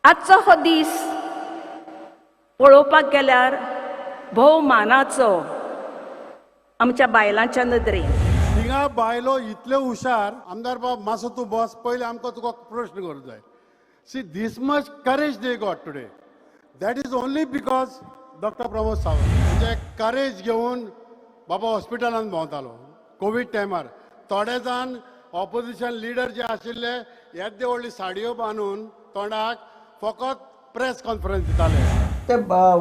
आजचो हो दीस पळोवपाक गेल्यार भोव मानाचो आमच्या बायलांच्या नदरेन. हिंगा बायलो इतल्यो हुशार. आमदार बाब, मातसो तूं बस. पयलीं आमकां तुका प्रश्न करूंक जाय. See, this much courage they got today, that is only because Doctor Pramod Sawant म्हणजे करेज घेवन बाबा हॉस्पिटलान भोंवतालो कोवीड टायमार. थोडे जाण ऑपोजिशन लिडर जे आशिल्ले, येद्यो व्हडली साडयो बांदून तोंडाक फकत प्रेस कॉन्फरन्स दिताले. ते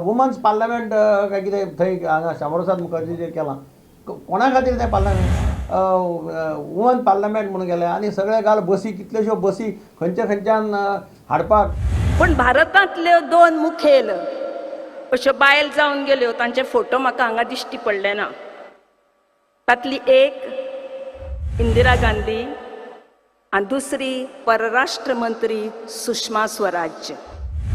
वुमन्स पार्लमेंट काय कितें थंय हांगा श्यामप्रसाद मुखर्जीचेर केलां. कोणा खातीर तें पार्लमेंट, वुमन पार्लमेंट म्हणून गेलें आनी सगळे घाल बसी, कितल्योश्यो बसी खंयच्या खंयच्यान हाडपाक. पूण भारतांतल्यो दोन मुखेल अश्यो बायल जावन गेल्यो, तांचे फोटो म्हाका हांगा दिश्टी पडले ना. तांतली एक इंदिरा गांधी आनी दुसरी परराष्ट्र मंत्री सुषमा स्वराज्य.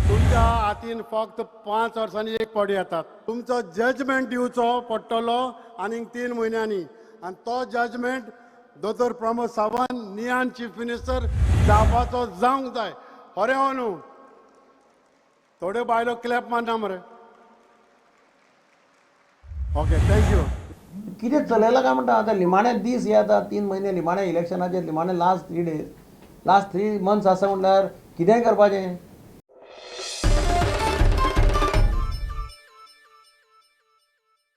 तुमच्या हातीन फक्त 5 वर्सांनी एक फावटी येतात. तुमचो जजमेंट दिवचो पडटलो आनीक 3 म्हयन्यांनी आनी तो जजमेंट दोतोर प्रमोद सावंत नियान चीफ मिनिस्टर जावपाचो जावंक जाय. खरें हो न्हू? थोड्यो बायलो क्लॅप मारना मरे. Okay, thank you. कितें चलयलां काय म्हणटा. आतां निमाणे दीस हे, आतां 3 म्हयने निमाणे इलेक्शनाचे, निमाणे last 3 days, last 3 months आसा म्हणल्यार कितेंय करपाचें.